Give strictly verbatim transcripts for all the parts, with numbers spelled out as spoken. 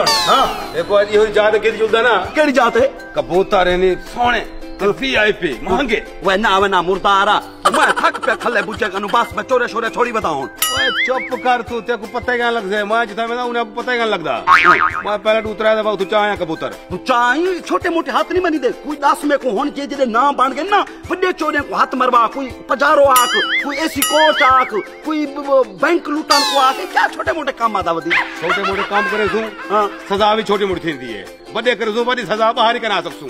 ہاں، ایکو اڄ ایہو جات ڳݙ جلدا نا۔ کیڑھی جات ہے؟ کبوتر ہے نی سوہݨے تے وی آئی پی مہانگے۔ وے نہ، وے نہ، مردارا۔ میں تھک پیا کھلے بجے کنوں، بس میں چورے شورے چھوڑی ودا ہݨ۔ اوئے چپ کر توں، تیکوں پتہ ہی کائنی لڳدے۔ میں جتھاں ویندا انہاں کوں پتہ ہی کائنی لڳدا۔ میں پہلے ݙو ترے دفعہ اتھوں چا آیا کبوتر۔ توں چا آئی، چھوٹے موٹے ہتھ نہیں منیدے۔ کوئی ݙس میکوں ہݨ جے جیڑھے ناں بݨ ڳئے نا، وݙے چوریں کوں ہتھ مروا، کوئی پجارو آکھ، کوئی اے سی کوچ آکھ، کوئی ب-، ب-، بینک لٹݨ کوں آکھ، کیا چھوٹے موٹے کم آہدا ودی؟ چھوٹے موٹے کم کرے سوں۔ ہاں۔ سزا وی چھوٹی موٹی تھیندی ہے۔ وݙے کرے سوں، وݙی سزا ٻاہر ہی کرا سڳسوں۔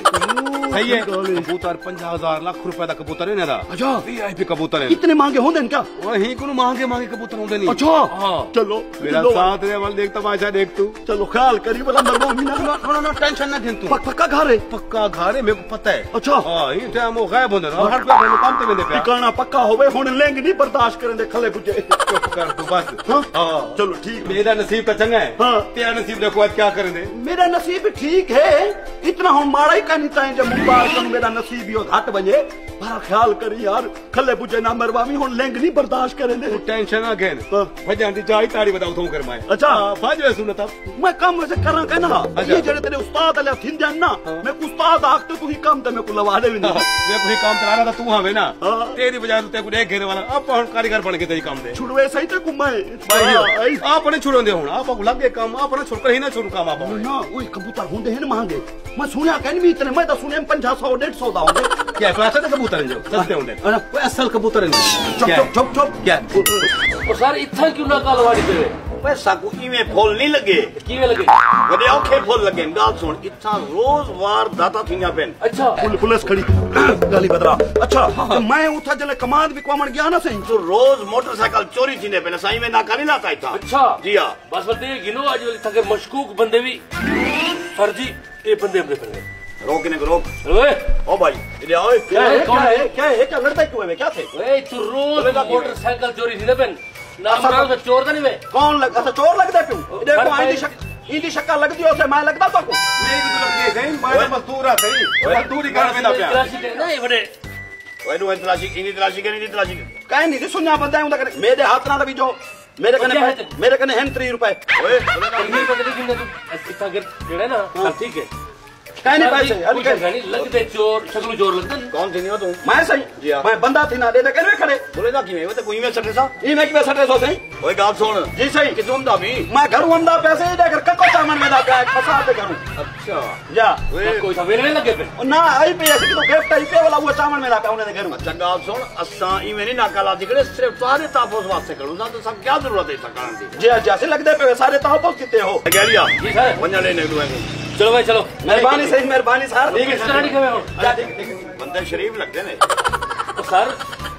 صحیح ہے؟ صحیح ڳالھ ہے۔ کبوتر پنجاہ ہزار لکھ روپے دا کبوتر ہے نا دا۔ اچھا۔ وی آئی پی کبوتر ہے۔ اتنے مہانگے ہوندے ہن کیا؟ او ہی کوں مہانگے مہانگے کبوتر ہوندے نہیں۔ اچھا۔ ہاں۔ چلو، میرا چلو۔ ساتھ دے ول ݙیکھ، تماشا ݙیکھ توں۔ چلو، خیال کری، بھلا مروا ہی نہ۔ نہ، نہ، نہ، ٹینشن نہ گھن توں۔ پک-، پکا گھر ہے؟ پکا گھر ہے، میکوں پتہ ہے۔ اچھا۔ ہاں، ایں ٹائم او غائب ہوندے نا، ہر کوئی اپݨے کم تے ویندے پیا۔ ٹکاݨا پکا ہووے، ہݨ لنگ نہیں برداشت کریندے کھلے بجے۔ چپ کر توں بس۔ ہاں؟ ہاں۔ چلو ٹھیک۔ میرا نصیب تاں چنڳا ہے۔ ہاں۔ تیرا نصیب ݙیکھو اڄ کیا کریندے۔ میرا نصیب ٹھیک ہے، اتنا ہݨ ماڑا ہی کائنی تائیں جو مبارک میرا نصیب ہی گھٹ ونڄے۔ پر خیال کری یار، کھلے بجے نہ مرواویں، ہݨ لنگ نہیں برداشت کریندے۔ توں ٹینشن نہ گھن۔ ہاں۔ بھڄݨ دی جائی تاڑی ودا اتھوں کر میں۔ اچھا۔ ہاں، بھڄ ویسوں نہ تاں۔ میں کم ویسے کراں کائنا۔ اچھا۔ اے جیڑھے تیݙے استاد آلے تھیندے ہن نا، ہاں۔ میکوں استاد آکھ تے توں ہی کم تے میکوں لوا ݙے ویندے۔ ہاں، میکوں ہی کم کرا رہا تاں توں ہاویں نا۔ ہاں۔ تیݙی وجہ توں تیکوں ݙیکھ گھن والا، آپاں ہݨ کاریگر بݨ کے تیݙی کم دے۔ چھڑوے سہی تیکوں میں۔ بھائی، ہاں، آئی۔ آپ نہیں چھڑوندے ہݨ، آپ کوں لڳ ڳئے کم، آپ نہ چھڑ، کہیں نہ چھڑو کم آپ۔ نہ، اوئے کبوتر ہوندے ہن مہانگے۔ میں سُݨیا کائنی اتنے، میں تاں سُݨیا پنجاہ سو، ݙیڈھ سو دا ہوندے۔ کیا پلاسٹک دے کبوتر ہن جو سستے ہوندے؟ ہاں۔ کوئی اصل کبوتر ہن؟ چپ، کیا؟ چپ، چپ، چپ۔ کیا؟ او سر، اتھاں کیوں ناکا لوا ݙتے وے؟ اوئے ساکوں ایویں پھل نہیں لڳے۔ کیویں لڳے؟ وݙے اوکھے پھل لڳے۔ ڳالھ سُݨ، اتھاں روز وارداتاں تھیندیاں پئن۔ اچھا۔ پل-، پولیس کھڑی۔ ڳالھی بدرا۔ اچھا، ہاں۔ تے میں اتھاں جلے کماند وکواوݨ ڳیا نا سئیں۔ جو روز موٹر سائیکل چوری تھیندے پئن، اساں ایویں ناکا نہیں لاتا اتھاں۔ اچھا۔ جی ہاں۔ بس ودے گھنو اڄ ولے تھکے مشکوک بندے وی۔ سر جی، اے بندے بندے بندے۔ روک انہیں کو روک۔ اوئے۔ او بھائی، ادھر آؤ۔ کیا ہے، کون ہے؟ کیا ہے؟ کیا لڑتا کیوں ہے؟ کیا تھے؟ اوئے، تو روز بولے گا کیوں ہے؟ موٹر سائیکل چوری تھی پئن۔ نام اچھا۔ نام تو چور دا نہیں وے۔ کون لگ-، اچھا، چور لگدا پیوں؟ ادھر کو آئی دی شک-، ای دی شکل لگدی ہو سے میں لگدا تو کو؟ نہیں، تو لگدی ہے صحیح، میں تو مزدور ہاں صحیح۔ مزدوری کر میں نہ پیا۔ تلاشی کرے نا، اے بڑے۔ اوئے، نو تلاشی، ای دی تلاشی کرے، ای دی تلاشی کرے۔ کہیں نہیں، سنیا بندہ ہے، اوندا کرے۔ میرے ہاتھ نال بھی جو میرے کنے کیا ہے پے-، تیرے؟ میرے کنے ہن تریہہ روپے۔ اوئے، تیرہ روپے کتنے تم اتنا کر جڑے نا، ہاں۔ ٹھیک ہے۔ کہیں نہیں سر جی، پیسے، ہر کوئی کہیں۔ جگہ نہیں، لگدے چور، شکلوں چور لگدے۔ کون تھی نہیں ہو تم؟ میں سہی۔ جی ہاں۔ میں بندہ تھی نہ ݙے تے کہڑے کھڑے؟ بولے نہ کیویں، وہ تو کوئی میں سٹے سا۔ ای میں کیویں سٹے سو سہی؟ اوئے ڳالھ سُݨ۔ جی سہی۔ کتھوں آندا پئیں؟ میں گھروں آندا پیا سہی، ݙے کر ککو چاوݨ ویندا پیا، فساد دے گھروں۔ اچھا۔ جا۔ اوئے۔ کوئی سویرے نہیں لگے پئے؟ او نہ، آئی پئی اے، کتھوں گفٹ آئی پئی اے، والا وہ چاوݨ ویندا پیا انہاں دے گھروں۔ اچھا ڳالھ سُݨ، اساں ایویں نہیں ناکا لاتی کھڑے، صرف تہاݙے تحفظ واسطے کھڑوں، اساں تو سب کیا ضرورت ہے اتھاں کھڑݨ دی؟ جی، جی، اسیں لڳدے پئے، سارے تحفظ کیتے ہو۔ گیلیا، جی سر۔ ونڄ لے نے ݙوہیں کوں۔ چلو بھائی، چلو۔ مہربانی سہی، مہربانی سر۔ ٹھیک ہے، سر۔ ٹھیک ہے، ہݨ۔ جا، ٹھیک ہے، ٹھیک ہے۔ بندے شریف لڳدے نے۔ او سر،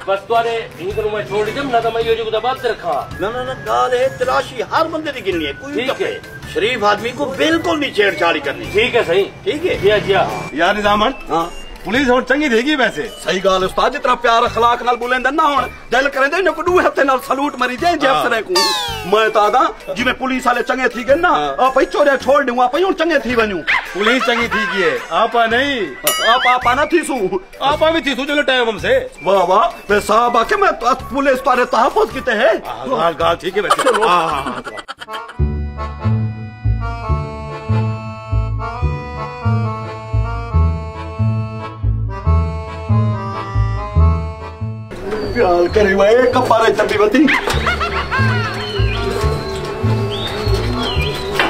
بس تہاݙے ہی کنوں میں چھوڑ ݙیندم، نہ تاں میں ایہو جیہے کوں دٻا تے رکھاں۔ نہ، نہ، نہ، ڳالھ ہے، تلاشی ہر بندے دی گھنݨی ہے، کوئی ٹھیک ہے۔ شریف آدمی کوں بالکل نہیں چھیڑ چھاڑ کرنی۔ ٹھیک ہے، سہی۔ ٹھیک ہے؟ جی ہاں، جی ہاں۔ یار نظام ہݨ، ہاں۔ پولیس ہݨ چنڳی تھی ڳئی ویسے۔ سہی ڳالھ ہے استاد، جتنا پیار اخلاق نال ٻولیندن نا ہݨ، دل کریندے انہاں کوں ݙوہیں ہتھیں نال سلوٹ مری ݙیں جے ہاں۔ افسریں کوں۔ میں تاں آہداں، جیویں پولیس آلے چنڳے تھی ڳئے نا، ہاں۔ آ بھئی چوریاں چھوڑ ݙیوں، آ بھئی ہݨ چنڳے تھی ونڄوں۔ پولیس چنڳی تھی ڳئی ہے، آپاں نہیں۔ آپ، آپ نہ تھیسوں۔ آپاں وی تھیسوں، چلو ٹائم ہم سے۔ واہ واہ، میں صاحب آکھے میں تو-، پولیس تہاݙے تحفظ کیتے ہے۔ ہاں، ڳالھ، ڳالھ ٹھیک ہے ویسے۔ چلو۔ ہاں، ہاں، ہاں۔ پیار کرے وے کپارے چپی بتی۔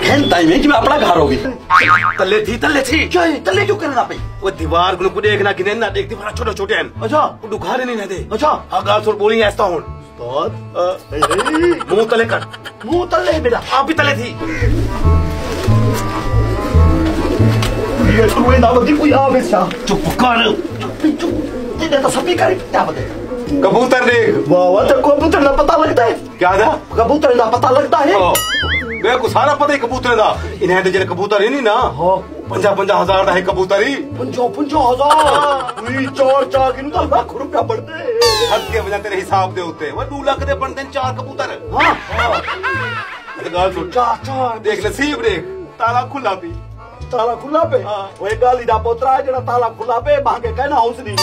ہن تائیں میں کہ میں اپݨا گھر ہو گئی۔ تلے تھی، تلے تھی۔ کیا ہے؟ تلے کیوں کرنا پئی؟ وہ دیوار کو ݙیکھنا کہ نہیں، نہ ݙیکھ، دیوار چھوٹے چھوٹے ہیں۔ اچھا۔ وہ ݙکھانے نہیں نہ دے۔ اچھا۔ ہاں، ڳالھ سُݨ ٻولی ایسا ہُݨ۔ استاد، آ، اے، اے۔ منہ تلے کر۔ منہ تلے میݙا۔ آپ بھی تلے تھی۔ یہ سنوے دا بدی کوئی آ ویسا۔ چپ کر۔ چپ، چپ۔ تیݙے تاں سپیکر ہی پٹا ودے۔ کبوتر ݙیکھ۔ واہ، واہ، تے کبوتر دا پتہ لڳدا ہے؟ کیا دا؟ کبوتر دا پتہ لڳدا ہے؟ او، میکوں سارا پتہ ہے کبوتر دا۔ انہیں دے جیڑھے کبوتر ہے نہیں نا؟ ہاں۔ پنجاہ پنجاہ ہزار دا ہے کبوتر ہی۔ پنجاہ پنجاہ ہزار؟ ہاں۔ وی چار چار کنوں تاں لکھ روپیہ بݨدے۔ حد کے وجہ تیرے حساب دے اُتے۔ وہ ݙو لکھ دے بݨدے چار کبوتر۔ ہاں۔ ہاں۔ تے ڳالھ سُݨ۔ چار، چار۔ ݙیکھ نصیب ݙیکھ۔ تالا کھلا پئی۔ تالا کھلا پئے؟ ہاں۔ اوئے ڳالھی دا پوترا، جیڑھا تالا کھلا پئے، مہانگے کائنا ہونس نہیں۔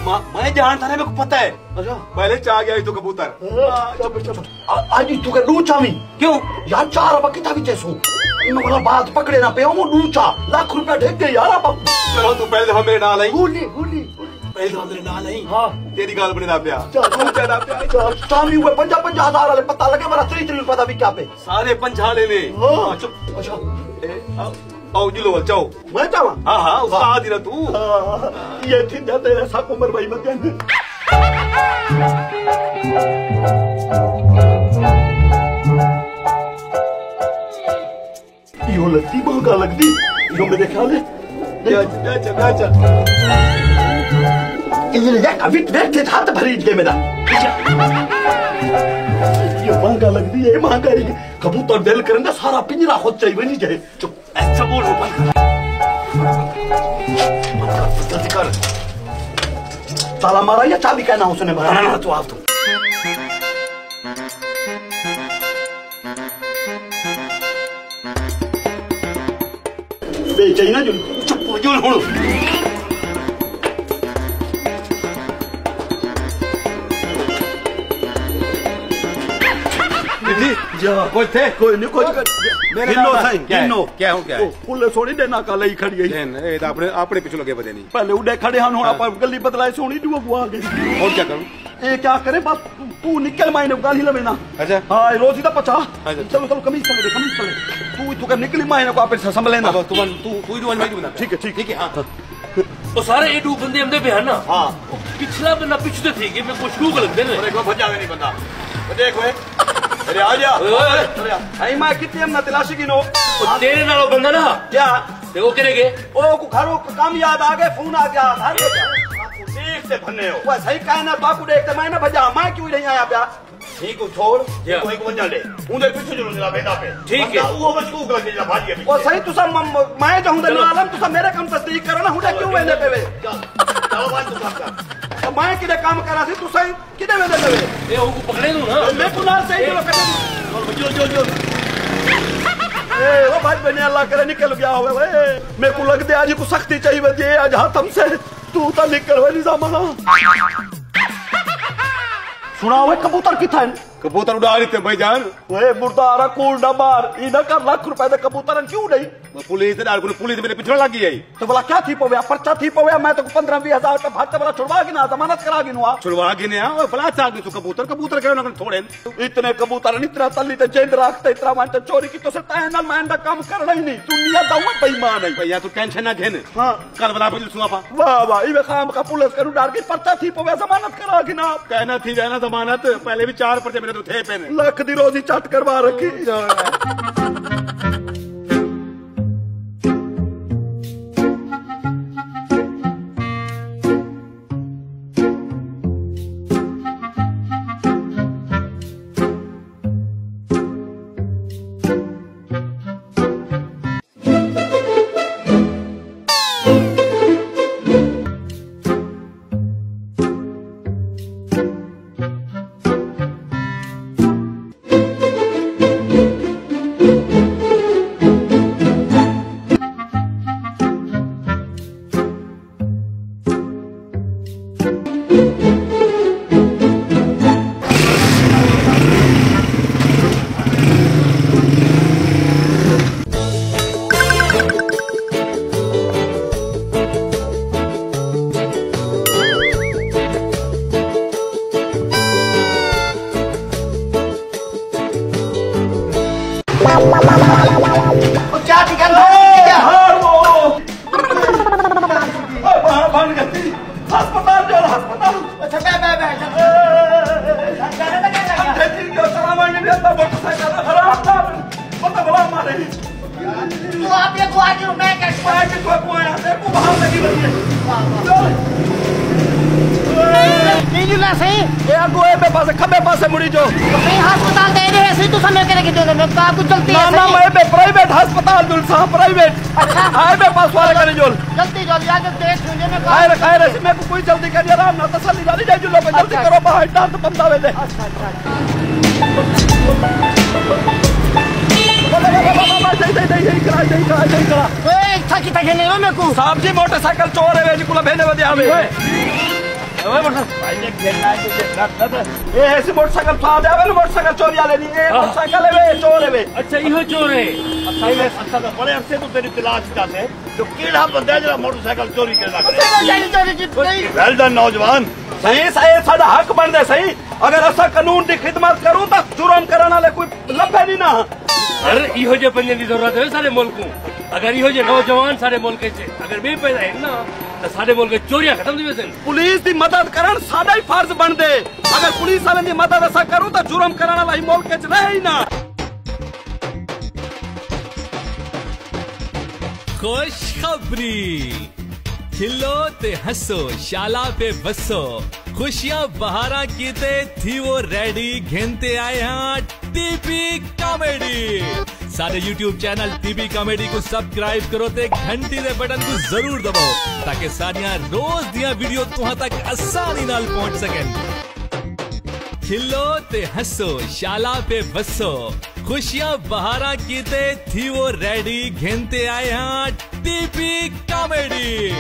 ماں، میں ڄاݨدا نا، میکوں پتہ ہے۔ اچھا۔ پہلے چا ڳیا ہئی توں کبوتر۔ ہاں، چپ، چپ، چپ۔ آ، اڄ توں کہ ݙو چاویں۔ کیوں؟ یار، چار ابا کتھاں وچ سوں؟ میں والا بات پکڑے نہ پیا، وہ ݙو چا لکھ روپیہ ڈھک گئے یار آپ۔ چلو، تو پہلے دفعہ میرے نال آئی۔ ہولی، ہولی، ہولی۔ پہلے دفعہ میرے نال آئی۔ ہاں۔ تیری گال بنے نہ پیا۔ چل۔ تو چا نہ پیا۔ چل، شامی ہوئے پنجاہ پنجاہ ہزار والے پتہ لگے، میرا تری تری روپے دا وکیا پے۔ سارے پنجاہ والے نے۔ ہاں۔ اچھا، اچھا۔ اے، آؤ، آؤ جی لو، چاؤ۔ میں چاواں؟ ہاں، ہاں، استاد ہی نہ تو۔ ہاں، یہ تھی جاتے ہیں، ساکو مر بھائی مت جانے۔ ایہو لتی مہنگا لڳدی، ایہو میݙے خیال ہے۔ ٻیا چا، ٻیا چا، ٻیا چا۔ ایہو یک اوت ویٹھے ہتھ بھریج ڳئے میݙا۔ ایہو مہنگا لڳدی ہے، مہنگا ہی۔ کبوتر دل کریندا سارا پنجرا خود چائی ونڄی جائے۔ چپ، ایسا بول ہو بند کر۔ بند کر، جلدی کر۔ تالا مارا یا چابی کہنا اس نے مارا؟ نہ، نہ، تو آ تو۔ بے چائی نہ جل، چپ ہو جل ہن۔ جی، جا۔ کوئی تھے؟ کوئی نہیں، کوئی نہیں۔ میرا گنو نام ہے۔ سائیں، کیا ہے؟ گنو۔ کیا ہو، کیا ہے؟ او، پھلے سوہݨی ݙے ناکا لئی کھڑی ہے۔ ݙے نا، اے تاں اپݨے، اپݨے پچھوں لڳے ودے نہیں۔ پہلے اݙے کھڑے ہن، ہݨ ہاں۔ آپاں گلی بدلائے، سوہݨی ݙو اڳوں آ ڳئے۔ اور کیا کروں؟ اے کیا کرے بس، توں نکل، میں انہیں ڳالھیں لوے نا۔ اچھا۔ ہاں، اے روزی دا پچا۔ اچھا۔ چلو، چلو، قمیص تلے ݙے، قمیص تلے۔ توں اتھوں کر نکلی، میں انہیں کوں آپے سنبھلینا۔ بابا، توں، توں، توں ہی ݙو وڄ میں ݙو بندہ۔ ٹھیک ہے، ٹھیک ہے۔ ٹھیک ہے، ہاں۔ او سارے اے ݙو بندے آندے پئے ہن نا۔ ہاں۔ او پچھلا بندہ پچھوں تے تھی ڳئے، میکوں شوق لڳدے نے۔ اور ایک بار بھڄا وی نہیں بندہ۔ او دیکھ اوئے۔ ارے آ جا۔ اوئے، اوئے، اوئے۔ ارے آ۔ سائیں، میں کتنے ہم نہ تلاشی گھنو۔ او تیرے نال او بندہ نا۔ کیا؟ تے او کیڑھے ڳئے؟ او کوں گھروں کم یاد آ ڳئے، فون آ ڳیا۔ گھر ڳئے۔ دیکھ تے بھنے ہو۔ او سائیں، کائنات باکو ݙیکھ تے میں نہ بھڄا، میں کیوں نہیں آیا پیا؟ ٹھیک ہو، چھوڑ، جی۔ تو ایک وجہ لے۔ اوندے پچھوں جو نظر ویندا پے۔ ٹھیک ہے۔ بندہ او مشکوک لڳدے جا بھڄ ڳئے او پچھے۔ سائیں، تساں م-، م-، میں جو ہوندے چلو۔ نال ہم، تساں میرے کم تصدیق کرو نا، ہݨ چلو، کیوں ویندے پے وے؟ چلو۔ چلو، بھائی، تساں کر۔ تے میں کیڑھے کم کراں سی، تساں کیݙے ویندے پے وے؟ اے او کوں پکڑے نو نا۔ میکوں نال صحیح کرو، کٹے۔ جو، جو، جو۔ اے، او بھڄ بنے، اللہ کرے نکل ڳیا ہووے، اوئے۔ میکوں لڳدے اڄ کوں سختی چاہی ودی ہے، اڄ ہتھ ہم سے۔ توں تاں نکل وے نظام آلا۔ سݨا اوئے، کبوتر کتھاں ہن؟ کبوتر اݙا ݙتے بھائی جان۔ اوئے مردارا، کوڑ نہ مار، ایں نہ کر، لکھ روپے دے کبوتر ہن، کیوں ݙئی؟ میں پولیس دے ݙر کوں، پولیس میݙے پچھوں لڳ ڳئی ہے۔ تے بھلا کیا تھی پویا؟ پرچہ تھی پویا، میں تیکوں پندرہ ویہہ ہزار روپے بھر تے بھلا چھڑوا گھنا، ضمانت کرا گھنوا۔ چھڑوا گھنیا، اوئے بھلا چا ݙے توں کبوتر، کبوتر کیوں نہ تھوڑے ہن؟ اتنے کبوتر ہن، اتنا تلی تے جند رکھ تے اتنا ونڄ تے چوری کیتو سے، تیں نال میں ایندا کم کرݨا ہی نہیں۔ دنیا دا اوئے بے ایمان ہے۔ بھیا توں ٹینشن نہ گھن۔ ہاں۔ کل ولا پجل سوں آپاں۔ واہ واہ، ایویں خام خواہ پولیس کنوں ݙر ڳئی، پرچہ تھی پوے، ضمانت کرا گھنا۔ کہنا تھی وینا ضمانت، پہلے بھی چار پرچے میݙے توں تھئے پئے نے۔ لکھ دی روزی چٹ کروا رکھی۔ او چاہ دی گل بن گئی ہے۔ ہاں، او۔ او بن، بن گئی۔ ہسپتال جا، ہسپتال۔ اچھا، بے، بے، بے۔ ٹھیک ہے، سلام علیکم، یہ تو موٹر سائیکل خراب تھا۔ پتہ بلا مارے۔ تو آپ یہ دعا کرو، میں کیا میں بھی تو کو آیا، تیرے کو باہر لگی بنی ہے۔ واہ، واہ۔ چل۔ نہیں جی، نہ صحیح۔ اے اڳوں اے ٻئے پاسے، کھٻے پاسے مڑی جو۔ صحیح ہسپتال دے دے، صحیح تو سمجھ کے رکھی دے، میں تو آپ کو چلتی نہ، ہے، نہ، صحیح۔ میں ٻئے پرائیویٹ ہسپتال جلساں، پرائیویٹ۔ اچھا۔ ہائے ٻئے پاس والے کرے جول۔ جلدی، جلدی، آ کے دیکھ لیجیے، میں خیر، خیر، اسی میں کو کوئی جلدی کر، آرام نہ، تسلی نہ، جلدی جلدی کرو، باہر ڈاکٹر بندہ ویلے۔ اچھا، اچھا، اچھا۔ صحیح، صحیح، صحیح، صحیح کرا، صحیح کرا، صحیح کرا۔ اے، اتھا کتھا گھنے ہو میکوں؟ صاحب جی، موٹر سائیکل چور ہے، جی کلا بھیجے ودے آوے۔ اوئے۔ اوئے، موٹر سائیکل۔ اے، ایسی موٹر سائیکل پھا دے آوے، موٹر سائیکل چوری والے نہیں، اے ہاں۔ موٹر سائیکل ہے وے، چور ہے وے۔ اچھا، ایہو چور ہے۔ سائیں، میں اساں تاں بڑے عرصے توں تیݙی تلاش چ ہاسے جو کیڑھا بندہ ہے جیڑھا موٹر سائیکل چوری کریندا کھڑے۔ اساں چوری کیتی نہیں۔ ویل ڈن نوجوان۔ سائیں، سائیں، ساݙا حق بݨدے سائیں، اگر اساں قانون دی خدمت کروں تاں جرم کرݨ والے کوئی لبھے نہیں نا۔ سر، ایہو جے بندے دی ضرورت ہے سارے ملک کوں۔ اگر ایہو جے نوجوان سارے ملک وچ اگر ٻئے پیدا ہن نا، تاں سارے ملک وچ چوریاں ختم تھی ویسن۔ پولیس دی مدد کرݨ ساݙا ہی فرض بݨدے۔ اگر پولیس والیں دی مدد اساں کروں تاں جرم کرݨ والا ہی ملک وچ رہے ہی نا۔ خوشخبری۔ کھلو تے ہسو، شالا پہ وسو۔ خوشیاں بہاراں کیتے تھیوو ریڈی، گھن تے آئے ہاں ٹی پی کامیڈی۔ سارے یوٹیوب چینل ٹی پی کامیڈی کو سبسکرائب کرو تے گھنٹی دے بٹن کو ضرور دباؤ تاکہ ساریاں روز دیاں ویڈیو تہاں تک آسانی نال پہنچ سکن۔ کھلو تے ہسو، شالا پہ وسو۔ خوشیاں بہاراں کیتے تھیوو ریڈی، گھن تے آئے ہاں ٹی پی کامیڈی۔